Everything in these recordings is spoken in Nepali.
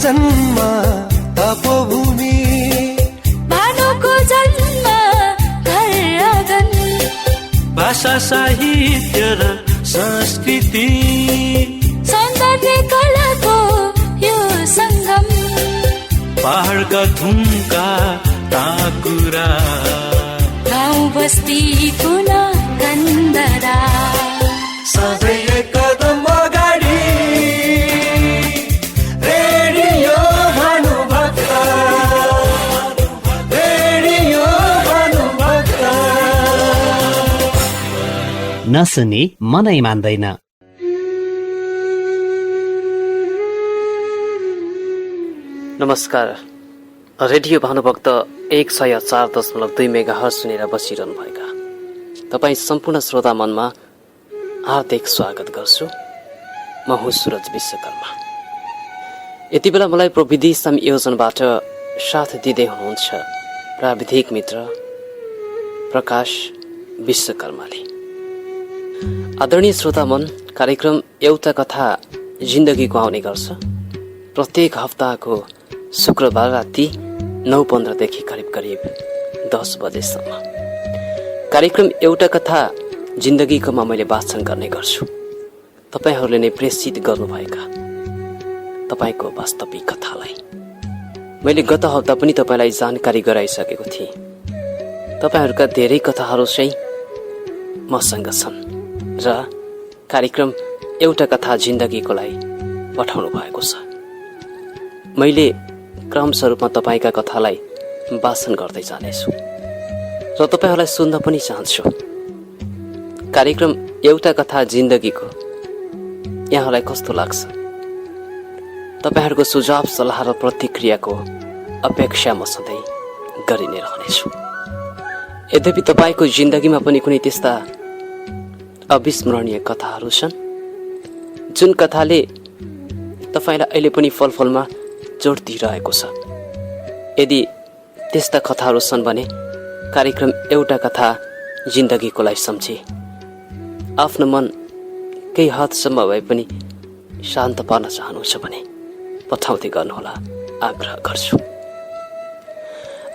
जन्म तपोभूमि, भानुको जन्म घर आँगन, भाषा साहित्य र संस्कृति, सौन्दर्य कलाको यो सङ्गम, पहाडका थुम्का ताकुरा, गाउँ बस्तीको कन्दरा, सधैँ एक कदम अगाडि रेडियो भानुभक्त, रेडियो भानुभक्त। नसुनी मनै मान्दैन। नमस्कार, रेडियो भानुभक्त 104.2 मेगाहर्ज सुनेर बसिरहनु भएका तपाईँ सम्पूर्ण श्रोता मनमा हार्दिक स्वागत गर्छु। म हुँ सुरज विश्वकर्मा। यति बेला मलाई प्रविधि संयोजनबाट साथ दिँदै हुनुहुन्छ प्राविधिक मित्र प्रकाश विश्वकर्माले। आदरणीय श्रोता मन, कार्यक्रम एउटा कथा जिन्दगीको आउने गर्छ प्रत्येक हप्ताको शुक्रबार राति 9:15 देखि करिब 10 बजेसम्म। कार्यक्रम एउटा कथा जिन्दगीकोमा मैले वाचन गर्ने गर्छु तपाईँहरूले नै प्रेषित गर्नुभएका तपाईँको वास्तविक कथालाई। मैले गत हप्ता पनि तपाईँलाई जानकारी गराइसकेको थिएँ। तपाईँहरूका धेरै कथाहरू चाहिँ मसँग छन् र कार्यक्रम एउटा कथा जिन्दगीको लागि पठाउनु भएको छ। मैले क्रमस्वरूपमा तपाईँका कथालाई वाचन गर्दै जानेछु र तपाईँहरूलाई सुन्न पनि चाहन्छु। कार्यक्रम एउटा कथा जिन्दगीको यहाँलाई कस्तो लाग्छ? तपाईँहरूको सुझाव सल्लाह र प्रतिक्रियाको अपेक्षा म सधैँ गरि नै रहनेछु। यद्यपि तपाईँको जिन्दगीमा पनि कुनै त्यस्ता अविस्मरणीय कथाहरू छन् जुन कथाले तपाईँलाई अहिले पनि फलफलमा जोड दिइरहेको छ। यदि त्यस्ता कथाहरू छन् भने कार्यक्रम एउटा कथा जिन्दगीको लागि सम्झे आफ्नो मन केही हदसम्म भए पनि शान्त पार्न चाहनुहुन्छ भने पठाउँदै गर्नुहोला, आग्रह गर्छु।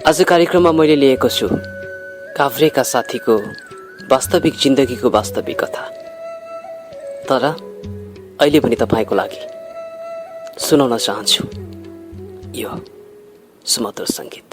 आज कार्यक्रममा मैले लिएको छु काभ्रेका साथीको वास्तविक जिन्दगीको वास्तविक कथा। तर अहिले पनि तपाईँको लागि सुनाउन चाहन्छु यो सुमधुर सङ्गीत।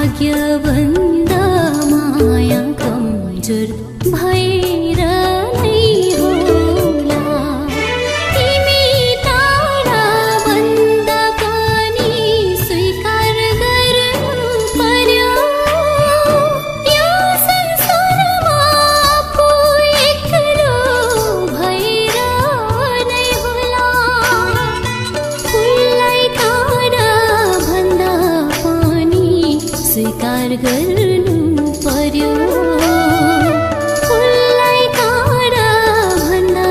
भाग्यभन्दा माया कमजोर भएर नै होला तिमी टाढा भन्दा पनि स्वीकार गर्नु पर्यो यो संसारमा आफू एक्लो भएर नै होला फुललाई टाढा भन्दा पनि स्वीकार गर्नु पर्यो फुललाई टाढा भन्दा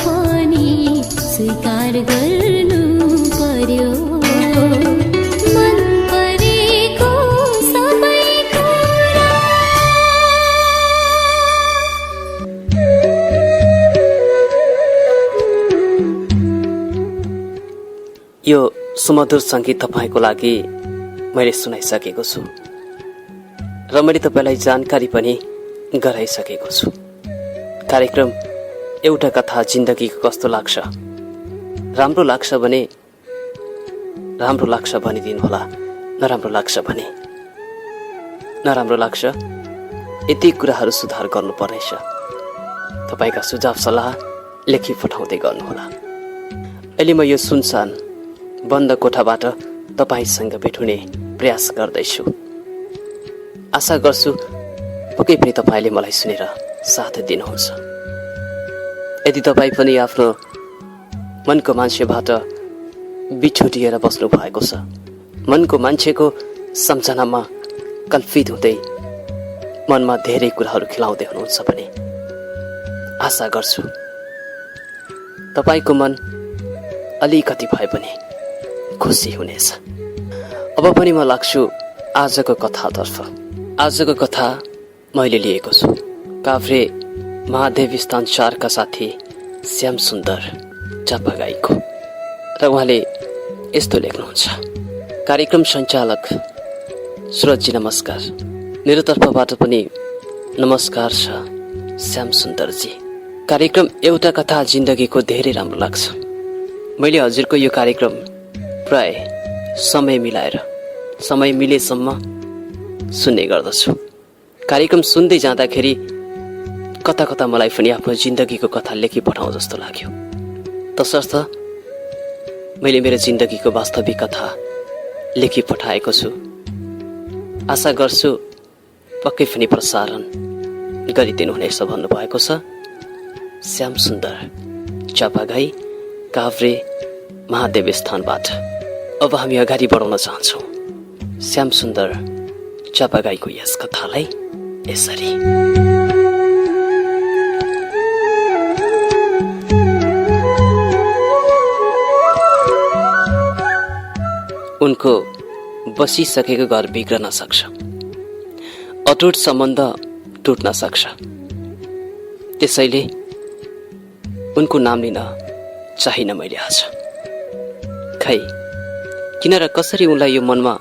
पनि स्वीकार गर्नु पर्यो मन परेको सबै कुरा यो सुमधुर सङ्गीत तपाईँको लागि मैले सुनाइसकेको छु र मैले तपाईँलाई जानकारी पनि गराइसकेको छु। कार्यक्रम एउटा कथा जिन्दगीको कस्तो लाग्छ, राम्रो लाग्छ भने राम्रो लाग्छ भनिदिनु होला, नराम्रो लाग्छ भने नराम्रो लाग्छ यति कुराहरू सुधार गर्नुपर्नेछ। तपाईँका सुझाव सल्लाह लेखी पठाउँदै गर्नुहोला। अहिले म यो सुनसान बन्द कोठाबाट तपाईँसँग भेट हुने प्रयास गर्दैछु। आशा गर्छु पक्कै पनि तपाईँले मलाई सुनेर साथ दिनुहुन्छ। यदि तपाईँ पनि आफ्नो मनको मान्छेबाट बिछुटिएर बस्नु भएको छ, मनको मान्छेको सम्झनामा कल्पित हुँदै मनमा धेरै कुराहरू खेलाउँदै हुनुहुन्छ भने आशा गर्छु तपाईँको मन अलिकति भए पनि खुसी हुनेछ। अब पनि म लाग्छु आजको कथातर्फ। आजको कथा मैले लिएको छु काभ्रे महादेव स्थान 4 का साथी श्याम सुन्दर चापागाईको, र उहाँले यस्तो लेख्नुहुन्छ। कार्यक्रम सञ्चालक सुरजजी नमस्कार, मेरो तर्फबाट पनि नमस्कार छ श्याम सुन्दरजी। कार्यक्रम एउटा कथा जिन्दगीको धेरै राम्रो लाग्छ। मैले हजुरको यो कार्यक्रम प्राय समय मिलाएर समय मिलेसम्म सुन्ने गर्दछु। कार्यक्रम सुन्दै जाँदाखेरि कता कता मलाई पनि आफ्नो जिन्दगीको कथा लेखी पठाउँ जस्तो लाग्यो। तसर्थ मैले मेरो जिन्दगीको वास्तविक कथा लेखी पठाएको छु। आशा गर्छु पक्कै पनि प्रसारण गरिदिनु हुनेछ भन्नुभएको छ श्याम सुन्दर चापागाई काभ्रे महादेव स्थानबाट। अब हामी अगाडि बढाउन चाहन्छौँ श्याम सुन्दर चापागाईको यस कथालाई यसरी। उनको बसिसकेको घर बिग्रन सक्छ, अटुट सम्बन्ध टुट्न सक्छ, त्यसैले उनको नाम लिन चाहिन मैले आज। खै किन र कसरी उनलाई यो मनमा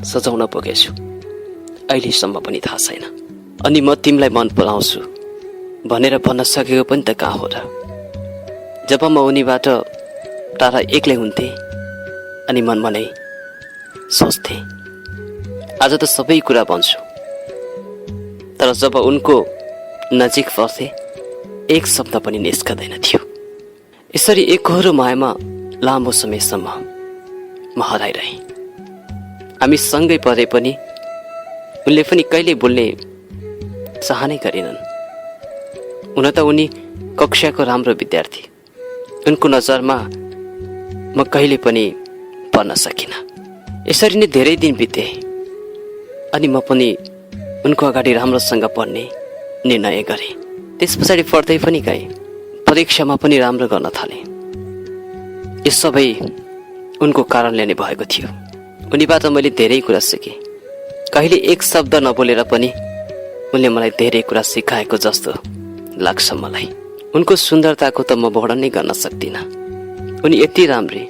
सजाउन पुगेछु अहिलेसम्म पनि थाहा छैन। अनि म तिमीलाई मन पराउँछु भनेर भन्न सकेको पनि त कहाँ हो र। जब म उनीबाट टाढा एक्लै हुन्थे अनि मनमा नै सोच्थे आज त सबै कुरा भन्छु, तर जब उनको नजिक पर्थे एक शब्द पनि निस्कदैन थियो। यसरी एकहोरो मायामा लामो समयसम्म म हराइरहेँ। हामी सँगै परे पनि उनले पनि कहिले बोल्ने चाहनै गरेनन्। हुन त उनी कक्षाको राम्रो विद्यार्थी, उनको नजरमा म कहिले पनि पढ्न सकिनँ। यसरी नै धेरै दिन बिते अनि म पनि उनको अगाडि राम्रोसँग पढ्ने निर्णय गरेँ। त्यस पछाडि पढ्दै पनि गएँ, परीक्षामा पनि राम्रो गर्न थालेँ। यो सबै उनको कारणले नै भएको थियो। उनीबाट मैले धेरै कुरा सिकेँ। कहिले एक शब्द नबोलेर पनि उनले मलाई धेरै कुरा सिकाएको जस्तो लाग्छ मलाई। उनको सुन्दरताको त म वर्णन नै गर्न सक्दिनँ। उनी यति राम्री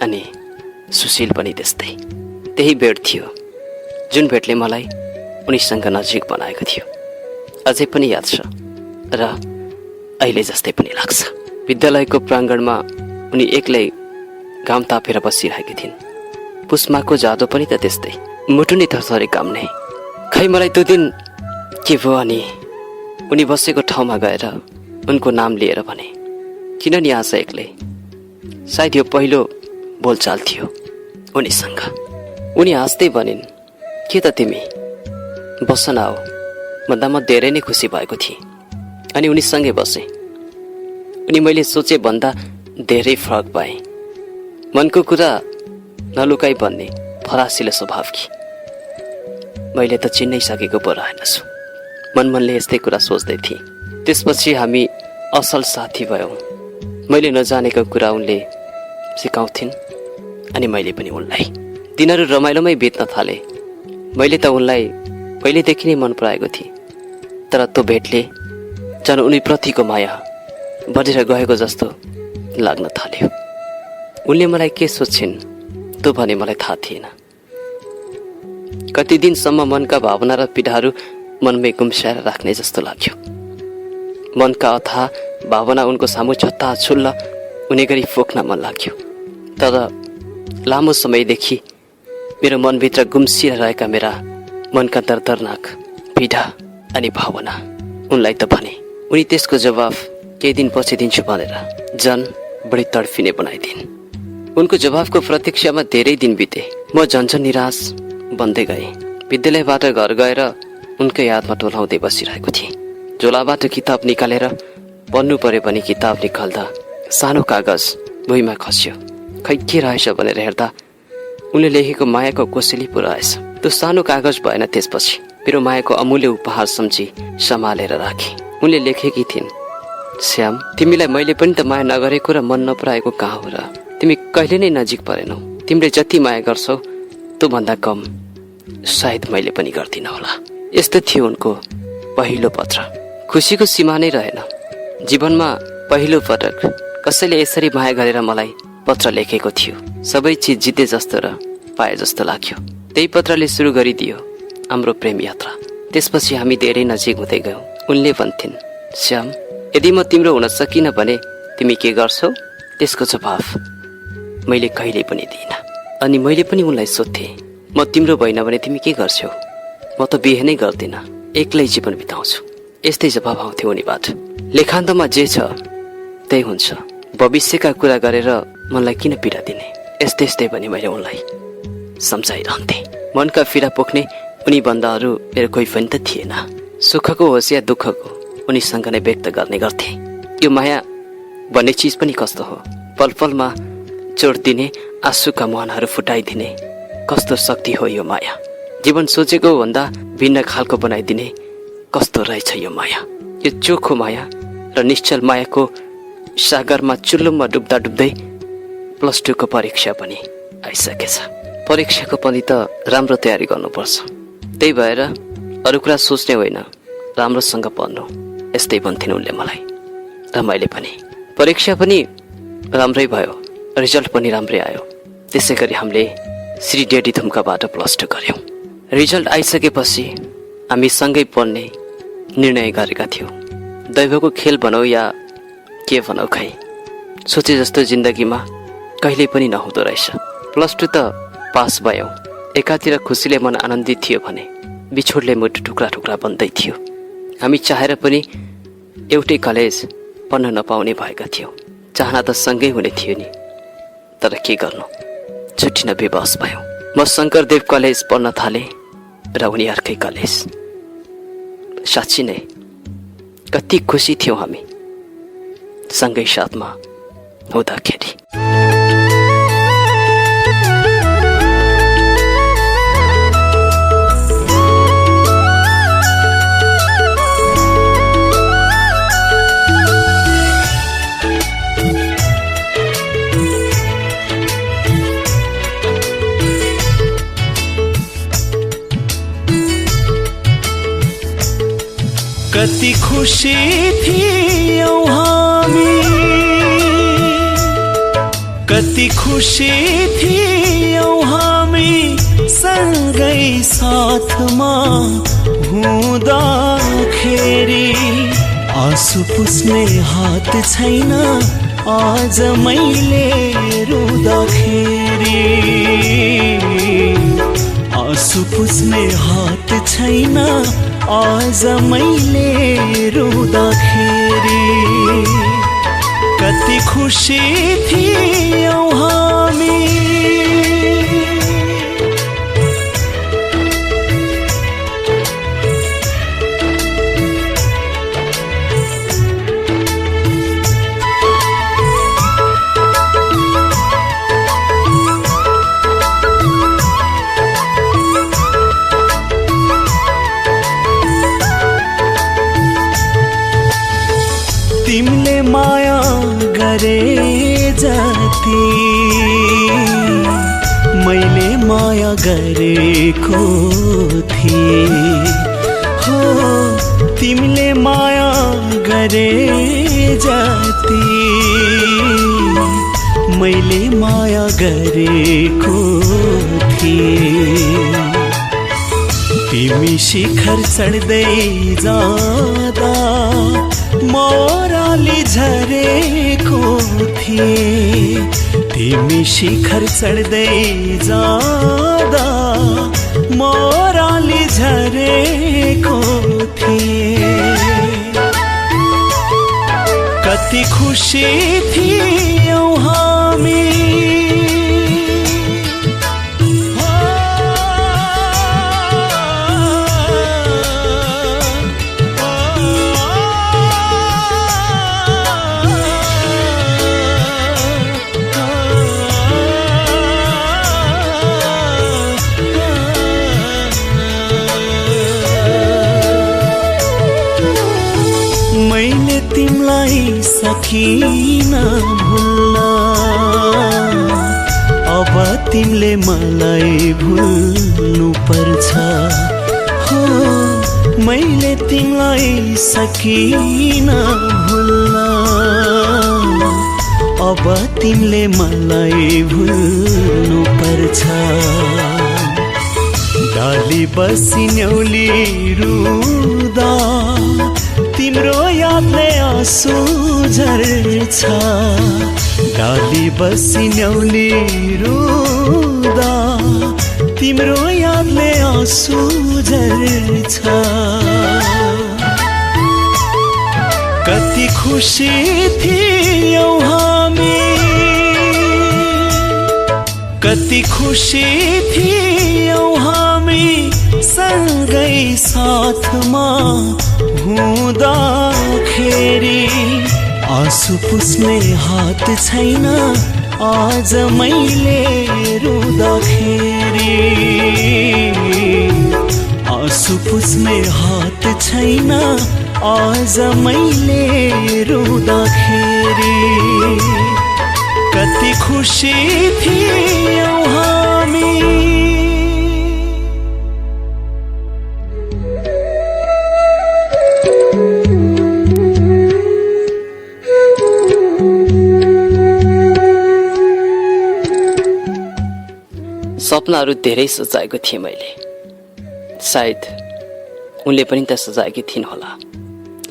अनि सुशील पनि त्यस्तै। त्यही भेट थियो जुन भेटले मलाई उनीसँग नजिक बनाएको थियो। अझै पनि याद छ र अहिले जस्तै पनि लाग्छ। विद्यालयको प्राङ्गणमा उनी एक्लै घाम तापेर बसिरहेकी थिइन्। पुष्माको जादो पनि त त्यस्तै, मुटु नै थरथरी काम्ने। खै मलाई त्यो दिन के भयो अनि उनी बसेको ठाउँमा गएर उनको नाम लिएर भने, किन नि आशा एक्लै? सायद यो पहिलो बोलचाल थियो उनीसँग। उनी हाँस्दै भनिन्, के त तिमी बस न आऊ भन्दा म धेरै नै खुसी भएको थिएँ अनि उनीसँगै बसेँ। उनी मैले सोचे भन्दा धेरै फरक पाएँ। मनको कुरा नलुकाई भन्ने फरासिलो स्वभावकी। मैले त चिन्नै सकेको पो रहेनछु। मनले यस्तै कुरा सोच्दै थिएँ। त्यसपछि हामी असल साथी भयौँ। मैले नजानेको कुरा उनले सिकाउँथिन् अनि मैले पनि उनलाई। दिनहरू रमाइलोमै बित्न थाले। मैले त उनलाई पहिलेदेखि नै मन पराएको थिएँ, तर त्यो भेटले झन् उनीप्रतिको माया बढेर गएको जस्तो लाग्न थाल्यो। उनले मलाई के सोच्छिन् त्यो भने मलाई थाहा थिएन। कति दिनसम्म मनका भावना र पीडाहरू मनमै गुम्स्याएर राख्ने जस्तो लाग्यो। मनका अथाह भावना उनको सामु छत्ताछुल्ल हुने गरी फोक्न मन लाग्यो। तर लामो समयदेखि मेरो मनभित्र गुम्सिएर रहेका मेरा मनका दर्दनाक पीडा अनि भावना उनलाई त भने। उनी त्यसको जवाफ केही दिन पछि दिन्छु भनेर झन् बढी तडफिने बनाइदिन्। उनको जवाफको प्रतीक्षामा धेरै दिन बिते। म झन्झन निराश बन्दै गएँ। विद्यालयबाट घर गएर उनकै यादमा टोलाउँदै बसिरहेको थिएँ। झोलाबाट किताब निकालेर पढ्नु पर्यो भने किताब निकाल्दा सानो कागज भुइँमा खस्यो। खै के रहेछ भनेर हेर्दा उनले लेखेको मायाको कोसेली पो रहेछ। त्यो सानो कागज भएन। त्यसपछि मेरो मायाको अमूल्य उपहार सम्झी सम्हालेर राखेँ। उनले लेखेकी थिइन्, श्याम, तिमीलाई मैले पनि त माया नगरेको र मन नपराएको कहाँ हो र? तिमी कहिले नै नजिक परेनौ। तिमीले जति माया गर्छौ त्यो भन्दा कम सायद मैले पनि गर्दिनँ होला। यस्तो थियो उनको पहिलो पत्र। खुसीको सीमा नै रहेन। जीवनमा पहिलो पटक कसैले यसरी माया गरेर मलाई पत्र लेखेको थियो। सबै चिज जिते जस्तो र पाए जस्तो लाग्यो। त्यही पत्रले सुरु गरिदियो हाम्रो प्रेम यात्रा। त्यसपछि हामी धेरै नजिक हुँदै गयौँ। उनले भन्थिन्, श्याम, यदि म तिम्रो हुन सकिनँ भने तिमी के गर्छौ? त्यसको जवाफ मैले कहिले पनि दिइनँ। अनि मैले पनि उनलाई सोध्थेँ, म तिम्रो भइन भने तिमी के गर्छौ? म त बिहे नै गर्दिनँ, एक्लै जीवन बिताउँछु। यस्तै जवाब आउँथ्यो उनीबाट। लेखान्तमा जे छ त्यही हुन्छ। भविष्यका कुरा गरेर मनलाई किन पीडा दिने? यस्तै यस्तै भने मैले उनलाई सम्झाइरहन्थेँ। मनका पीडा पोख्ने उनी भन्दा अरू मेरो कोही पनि त थिएन। सुखको होस् या दुःखको उनीसँग नै व्यक्त गर्ने गर्थे। यो माया भन्ने चिज पनि कस्तो हो? पल पलमा चोट दिने, आँसुका मुहानहरू फुटाइदिने कस्तो शक्ति हो यो माया। जीवन सोचेको भन्दा भिन्न खालको बनाइदिने कस्तो रहेछ यो माया। यो चोखो माया र निश्चल मायाको सागरमा चुल्लुममा डुब्दा डुब्दै +2 को परीक्षा पनि आइसकेछ। परीक्षाको पनि त राम्रो तयारी गर्नुपर्छ। त्यही भएर अरू कुरा सोच्ने होइन, राम्रोसँग पढ्नु, यस्तै भन्थिन् उनले मलाई। र मैले पनि। परीक्षा पनि राम्रै भयो, रिजल्ट पनि राम्रै आयो। त्यसै गरी हामीले श्री डेडी थुम्काबाट +2 गऱ्यौँ। रिजल्ट आइसकेपछि हामी सँगै पढ्ने निर्णय गरेका थियौँ। दैवको खेल भनौँ या के भनौँ, खै सोचे जस्तो जिन्दगीमा कहिल्यै पनि नहुँदो रहेछ। +2 त पास भयौँ। एकातिर खुसीले मन आनन्दित थियो भने बिछोडले मुटु टुक्रा टुक्रा बन्दै थियो। हामी चाहेर पनि एउटै कलेज पढ्न नपाउने भएका थियौँ। चाहना त सँगै हुने थियो नि, तर के गर्नु, छुट्टिन बेबस भयौँ। म शङ्करदेव कलेज पढ्न थालेँ र उनी अर्कै कलेज। साँच्ची नै कति खुसी थियौँ हामी सँगै साथमा हुँदाखेरि। कति खुसी थियौँ हामी, कति खुसी थियौँ हामी सँगै साथमा हुँदाखेरि। आँसु पुस्ने हात छैन आज मैले रुँदाखेरि। आँसु पुस्ने हात छैन आज मैले रुँदाखेरि कति खुसी थियौं हामी तिमीले माया गरे जति मैले माया गरेको थिएँ हो तिमीले माया गरे जति मैले माया गरेको थिएँ तिमी शिखर चढ्दै जाँदा मोराली झरेको थिए तिमी शिखर चढ्दै जाँदा मोराली झरेको थिए कति खुसी थियौं हामी मैले तिमीलाई सकिन भुल्न अब तिमीले मलाई भुल्नु पर्छ हो मैले तिमीलाई सकिन भुल्न अब तिमीले मलाई भुल्नु पर्छ डाली बसी न्याउली रुँदा तिम्रो यादले आँसु झर्छ डाली बसी न्याउली रुँदा तिम्रो यादले आँसु झर्छ कति खुसी थियौं हामी कति खुसी थियौं हामी सँगै साथमा हुँदाखेरि आँसु पुस्ने हात छैन आज मैले रुँदाखेरि आँसु पुस्ने हात छैन आज मैले रुँदाखेरि कति खुसी थियौं हामी सपनाहरू धेरै सजाएको थिएँ मैले सायद उनले पनि त सजाएकी थिइन् होला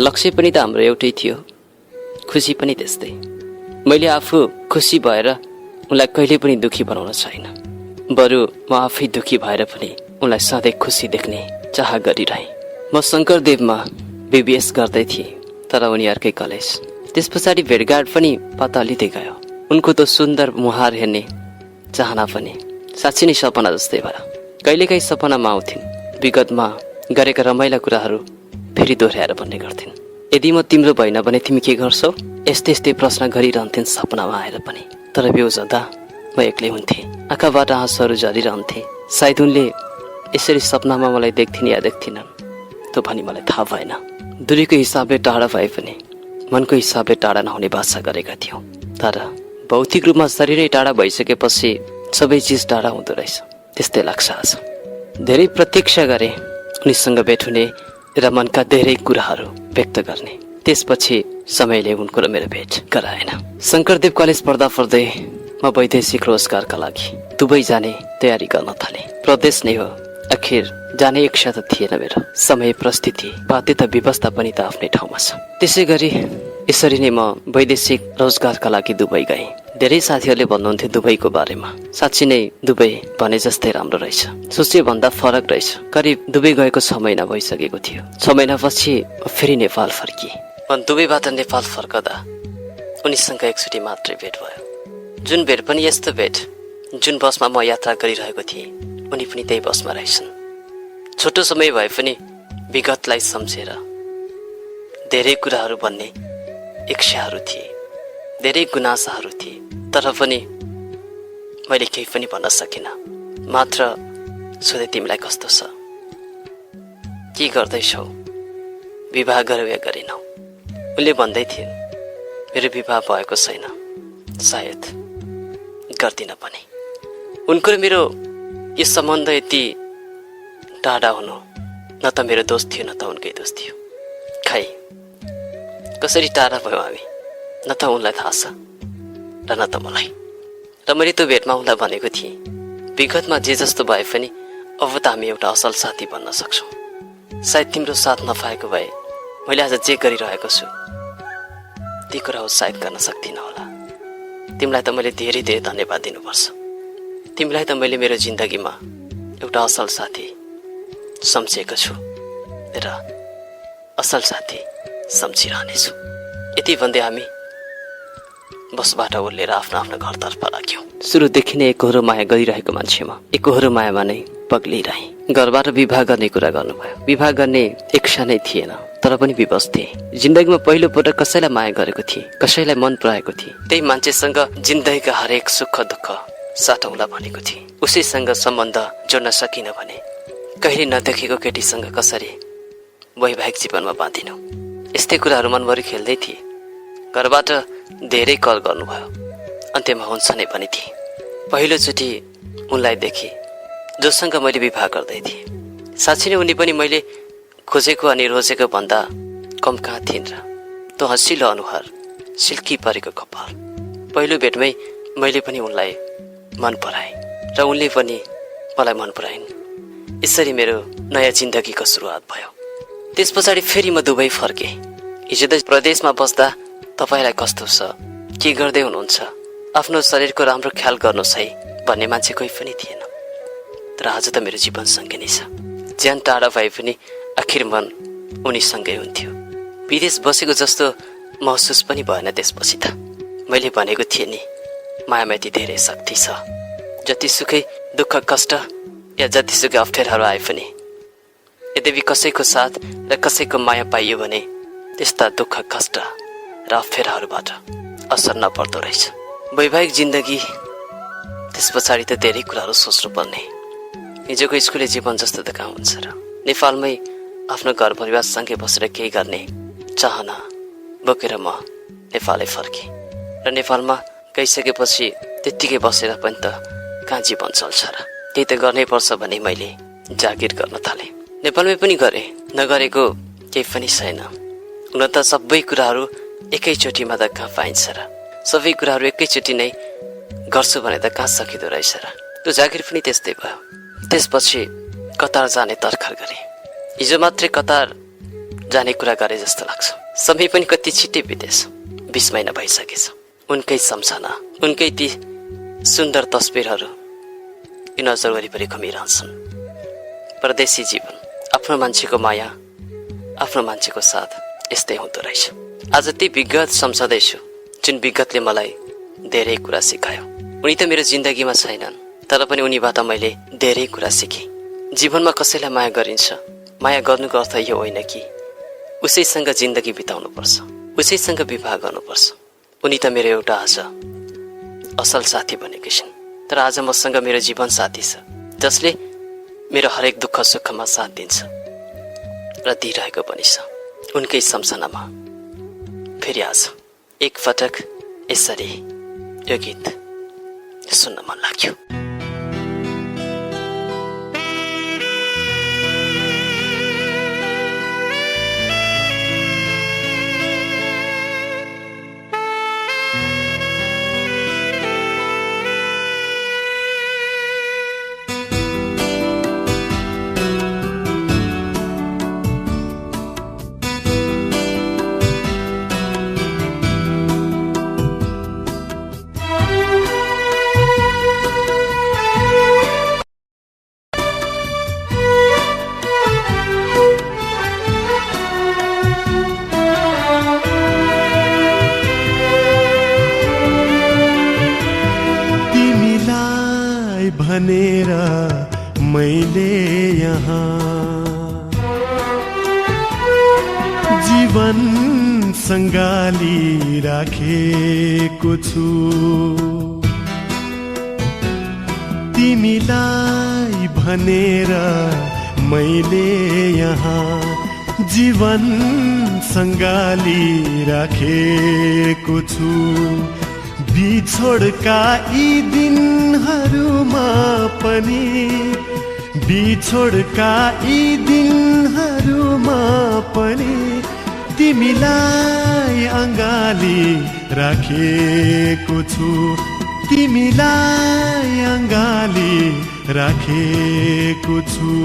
लक्ष्य पनि त हाम्रो एउटै थियो खुसी पनि त्यस्तै मैले आफू खुसी भएर उनलाई कहिले पनि दुखी बनाउन छैन बरु म आफै दुखी भएर पनि उनलाई सधैँ खुसी देख्ने चाह गरिरहेँ म शङ्करदेवमा बीबीएस गर्दै थिएँ तर उनी अर्कै कलेज त्यस पछाडि भेटघाट पनि पत्ता लिँदै गयो उनको त सुन्दर मुहार हेर्ने चाहना पनि साँच्चै नै सपना जस्तै भयो कहिलेकाहीँ सपनामा आउँथिन् विगतमा गरेका रमाइला कुराहरू फेरि दोहोऱ्याएर भन्ने गर्थिन् यदि म तिम्रो भइन भने तिमी के गर्छौ यस्तै यस्तै प्रश्न गरिरहन्थिन् सपनामा आएर पनि तर बेहोस हुँदा म एक्लै हुन्थेँ आँखाबाट आँसुहरू झरिरहन्थे सायद उनले यसरी सपनामा मलाई देख्थिन् या देख्थिनन् त्यो भनी मलाई थाहा भएन दूरीको हिसाबले टाढा भए पनि मनको हिसाबले टाढा नहुने बाचा गरेका थियौँ तर भौतिक रूपमा शरीरै टाढा भइसकेपछि सबै चिज टाढा हुँदो रहेछ त्यस्तै लाग्छ आज धेरै प्रतीक्षा गरे उनीसँग भेट हुने र मनका धेरै कुराहरू व्यक्त गर्ने त्यसपछि समयले उनको र मेरो भेट गराएन शङ्करदेव कलेज पढ्दा पढ्दै म वैदेशिक रोजगारका लागि दुबई जाने तयारी गर्न थालेँ प्रदेश नै हो आखिर जाने इच्छा त थिएन मेरो समय परिस्थिति बाध्यता व्यवस्था पनि त आफ्नै ठाउँमा छ त्यसै गरी यसरी नै म वैदेशिक रोजगारका लागि दुबई गएँ धेरै साथीहरूले भन्नुहुन्थ्यो दुबईको बारेमा, साँच्ची नै दुबई भने जस्तै राम्रो रहेछ, सोचे भन्दा फरक रहेछ। करिब दुबई गएको 6 महिना भइसकेको थियो। 6 महिनापछि फेरि नेपाल फर्किए। दुबईबाट नेपाल फर्कदा उनीसँग एकचोटि मात्रै भेट भयो। जुन भेट पनि यस्तो भेट, जुन बसमा म यात्रा गरिरहेको थिएँ उनी पनि त्यही बसमा रहेछन्। छोटो समय भए पनि विगतलाई सम्झेर धेरै कुराहरू भन्ने इच्छाहरू थिए, धेरै गुनासाहरू थिए, तर पनि मैले केही पनि भन्न सकिनँ। मात्र सोधे तिमीलाई कस्तो छ, के गर्दैछौ, विवाह गर्यौ या गरेनौ। उनले भन्दै थिइन् मेरो विवाह भएको छैन, सायद गर्दिन पनि। उनको र मेरो यो सम्बन्ध यति टाढा हुनु न त मेरो दोष थियो न त उनकै दोष थियो। खै कसरी टाढा भयो हामी, न त उनलाई थाहा छ र न त मलाई। र मैले त्यो भेटमा उनलाई भनेको थिएँ विगतमा जे जस्तो भए पनि अब त हामी एउटा असल साथी बन्न सक्छौँ। सायद तिम्रो साथ नपाएको भए मैले आज जे गरिरहेको छु ती कुरा सायद गर्न सक्दिनँ होला। तिमीलाई त मैले धेरै धेरै धन्यवाद दिनुपर्छ। तिमीलाई त मैले मेरो जिन्दगीमा एउटा असल साथी सम्झेको छु र असल साथी सम्झिरहनेछु। यति भन्दै हामी बसबाट उर्लेर आफ्नो आफ्नो घरतर्फ लाग्यौँ। सुरुदेखि नै एकहोरो माया गरिरहेको मान्छेमा एकहोरो मायामा नै पग्लिरहे। घरबाट विवाह गर्ने कुरा गर्नुभयो। विवाह गर्ने इच्छा नै थिएन, तर पनि विवश थिए। जिन्दगीमा पहिलो पटक कसैलाई माया गरेको थिए, कसैलाई मन पराएको थिए, त्यही मान्छेसँग जिन्दगीका हरेक सुख दुःख साटौँला भनेको थिए। उसैसँग सम्बन्ध जोड्न सकिन भने कहिले नदेखेको केटीसँग कसरी वैवाहिक जीवनमा बाँधिनु, यस्तै कुराहरू मनभरि खेल्दै थिए। घरबाट धेरै कल गर्नुभयो, अन्त्यमा हुन्छ नै पनि थिए। पहिलोचोटि उनलाई देखेँ जोसँग मैले विवाह गर्दै थिएँ। साँच्चै नै उनी पनि मैले खोजेको अनि रोजेको भन्दा कम कहाँ थिइन् र। त्यो हँसिलो अनुहार, सिल्की परेको कपाल, पहिलो भेटमै मैले पनि उनलाई मन पराएँ र उनले पनि मलाई मन पराइन्। यसरी मेरो नयाँ जिन्दगीको सुरुवात भयो। त्यस पछाडि फेरि म दुबई फर्केँ। हिजो त प्रदेशमा बस्दा तपाईँलाई कस्तो छ, के गर्दै हुनुहुन्छ, आफ्नो शरीरको राम्रो ख्याल गर्नुहोस् है भन्ने मान्छे कोही पनि थिएन। तर आज त मेरो जीवनसँगै नै छ। ज्यान टाढा भए पनि आखिर मन उनीसँगै हुन्थ्यो। विदेश बसेको जस्तो महसुस पनि भएन त्यसपछि त। मैले भनेको थिएँ नि, मायामा यति धेरै शक्ति छ। जतिसुकै दुःख कष्ट या जतिसुकै अप्ठ्याराहरू आए पनि यद्यपि कसैको साथ र कसैको माया पाइयो भने त्यस्ता दुःख कष्ट र अप्ठ्याराहरूबाट असर नपर्दो रहेछ। वैवाहिक जिन्दगी त्यस पछाडि त धेरै कुराहरू सोच्नु पर्ने। हिजोको स्कुले जीवन जस्तो त कहाँ हुन्छ र। नेपालमै आफ्नो घर परिवारसँगै बसेर केही गर्ने चाहना बोकेर म नेपालै फर्केँ र नेपालमा गइसकेपछि त्यत्तिकै बसेर पनि त कहाँ जीवन चल्छ र। त्यही त गर्नै पर्छ भने मैले जागिर गर्न थालेँ। नेपालमै पनि गरेँ, नगरेको केही पनि छैन। हुन त सबै कुराहरू एकैचोटिमा त कहाँ पाइन्छ र। सबै कुराहरू एकैचोटि नै गर्छु भने त कहाँ सकिँदो रहेछ र। त्यो जागिर पनि त्यस्तै भयो। त्यसपछि कतार जाने तर्खर गरेँ। हिजो मात्रै कतार जाने कुरा गरे जस्तो लाग्छ। समय पनि कति छिट्टै बितेछ, 20 महिना भइसकेछ। उनकै सम्झना, उनकै ती सुन्दर तस्बिरहरू यो नजर वरिपरि घुमिरहन्छन्। परदेशी जीवन, आफ्नो मान्छेको माया, आफ्नो मान्छेको साथ यस्तै हुँदो रहेछ। आज ती विगत सम्झँदैछु जुन विगतले मलाई धेरै कुरा सिकायो। उनी त मेरो जिन्दगीमा छैनन्, तर पनि उनीबाट मैले धेरै कुरा सिकेँ। जीवनमा कसैलाई माया गरिन्छ, माया गर्नुको अर्थ यो होइन कि उसैसँग जिन्दगी बिताउनुपर्छ, उसैसँग विवाह गर्नुपर्छ। उनी त मेरो एउटा आज असल साथी बनेकी छिन्। तर आज मसँग मेरो जीवन साथी छ जसले मेरो हरेक दुःख सुखमा साथ दिन्छ र दिइरहेको पनि छ। उनकै सम्झनामा फेरि आज एकपटक यसरी यो गीत सुन्न मन लाग्यो। जीवन सङ्गाली राखेको छु तिमीलाई भनेर मैले यहाँ जीवन सङ्गाली राखेको छु बिछोडका यी दिनहरूमा पनि बिछोडका यी दिनहरूमा पनि तिमीलाई अङ्गाली राखेको छु तिमीलाई अङ्गाली राखेको छु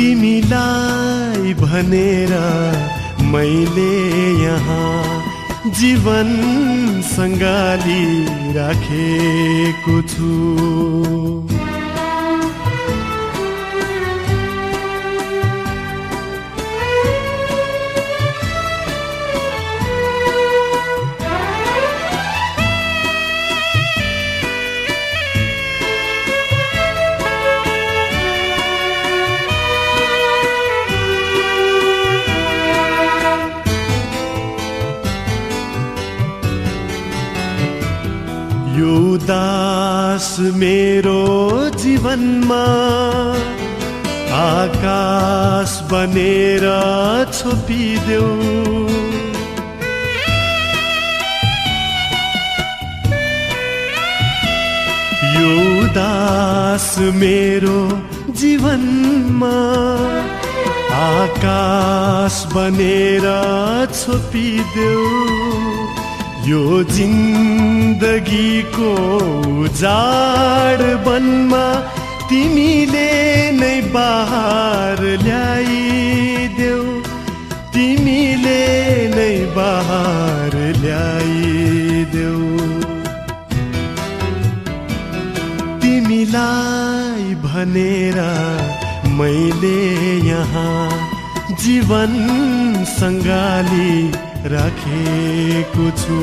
तिमीलाई भनेर मैले यहाँ जीवन सङ्गाली राखेको छु यो दास मेरो जीवनमा आकाश बनेर छोपिदेऊ यो दास मेरो जीवनमा आकाश बनेर छोपिदेऊ यो जिन्दगीको उजाड वनमा तिमीले नै बहार ल्याइदेऊ तिमीले नै बहार ल्याइदेऊ तिमीलाई भनेर मैले यहाँ जीवन सङ्गाली राखेको छु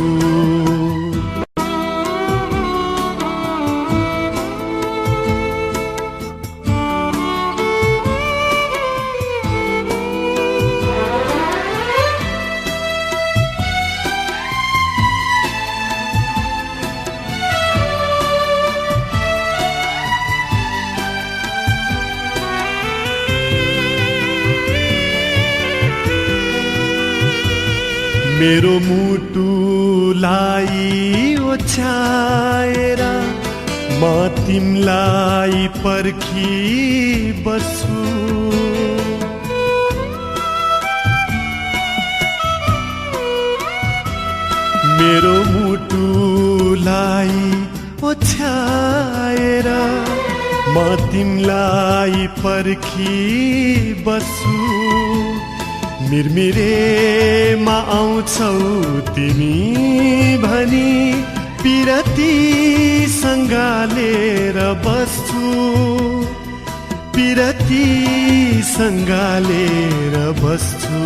मेरो मुटुलाई ओछ्याएर म तिमीलाई पर्खी बस्छु मेरो मुटुलाई ओछ्याएर म तिमीलाई पर्खी बस्छु मिरमिरेमा आउँछौ तिमी भनी पिरती सँगालेर बस्छु पिरती सँगालेर बस्छु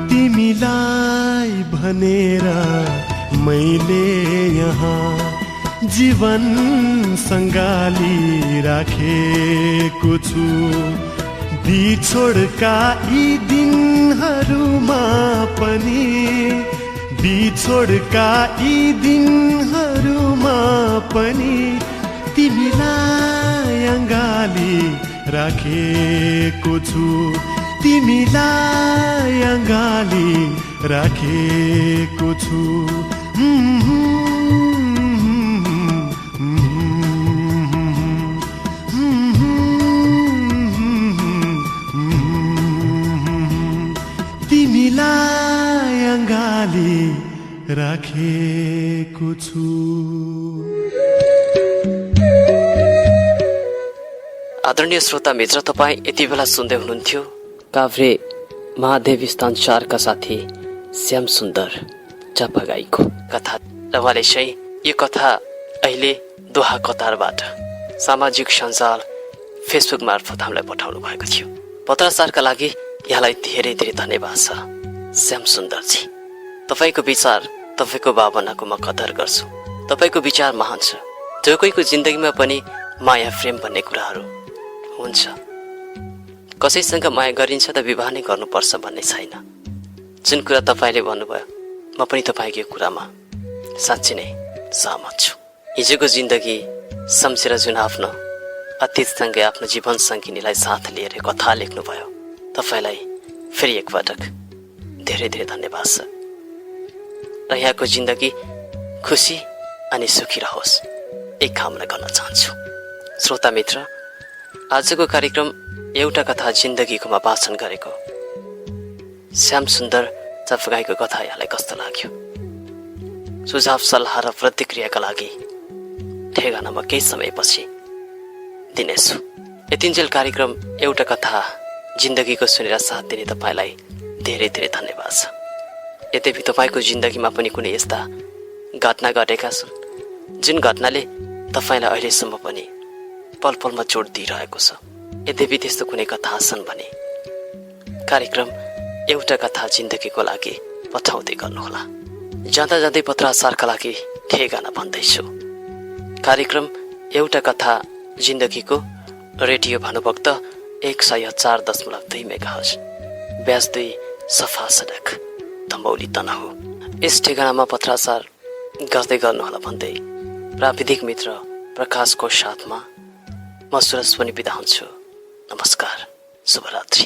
तिमीलाई भनेर मैले यहाँ जीवन सङ्गाली राखेको छु बिछोडका यी दिनहरूमा पनि बिछोडका यी दिनहरूमा पनि तिमीलाई अङ्गाली राखेको छु तिमीलाई अङ्गाली राखेको छु तिमीलाई अङ्गाली राखेको छु आदरणीय श्रोता मित्र तपाईँ यति बेला सुन्दै हुनुहुन्थ्यो काभ्रे महादेव स्थान 4 का साथी श्याम सुन्दर चापागाईको कथा र उहाँले चाहिँ यो कथा अहिले दोहा कतारबाट सामाजिक सञ्जाल फेसबुक मार्फत हामीलाई पठाउनु भएको थियो पत्राचारका लागि यहाँलाई धेरै धेरै धन्यवाद छ श्याम सुन्दरजी तपाईँको विचार तपाईँको भावनाको म कदर गर्छु तपाईँको विचार महान छ जो कोहीको जिन्दगीमा पनि माया प्रेम भन्ने कुराहरू हुन्छ। कसैसँग माया गरिन्छ त विवाह नै गर्नुपर्छ भन्ने छैन। जुन कुरा तपाईँले भन्नुभयो म पनि तपाईँको यो कुरामा साँच्ची नै सहमत छु। हिजोको जिन्दगी सम्झेर जुन आफ्नो अतीतसँगै आफ्नो जीवन सङ्गिनीलाई साथ लिएर कथा लेख्नुभयो, तपाईँलाई फेरि एकपटक धेरै धेरै धन्यवाद छ। र यहाँको जिन्दगी खुसी अनि सुखी रहोस् एक कामना गर्न चाहन्छु। श्रोता मित्र, आजको कार्यक्रम एउटा कथा जिन्दगीकोमा वाचन गरेको श्याम सुन्दर चफगाईको कथा यहाँलाई कस्तो लाग्यो? सुझाव सल्लाह र प्रतिक्रियाका लागि ठेगाना म केही समयपछि दिनेछु। यतिन्जेल कार्यक्रम एउटा कथा जिन्दगीको सुनेर साथ दिने तपाईँलाई धेरै धेरै धन्यवाद छ। यद्यपि तपाईँको जिन्दगीमा पनि कुनै यस्ता घटना घटेका छन् जुन घटनाले तपाईँलाई अहिलेसम्म पनि पल पलमा चोट दिइरहेको छ। यद्यपि त्यस्तो कुनै कथा छन् भने कार्यक्रम एउटा कथा जिन्दगीको लागि पठाउँदै गर्नुहोला। जाँदा जाँदै पत्राचारका लागि ठेगाना भन्दैछु। कार्यक्रम एउटा कथा जिन्दगीको रेडियो भानुभक्त 104.2 मेगाहर्ज, ब्याज 2 सफा सडक तमौली तनहु। यस ठेगानामा पत्राचार गर्दै गर्नुहोला भन्दै प्राविधिक मित्र प्रकाशको साथमा म सुरज पनि बिदा हुन्छु। नमस्कार, शुभरात्रि।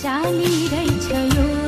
जाली रहेछ यो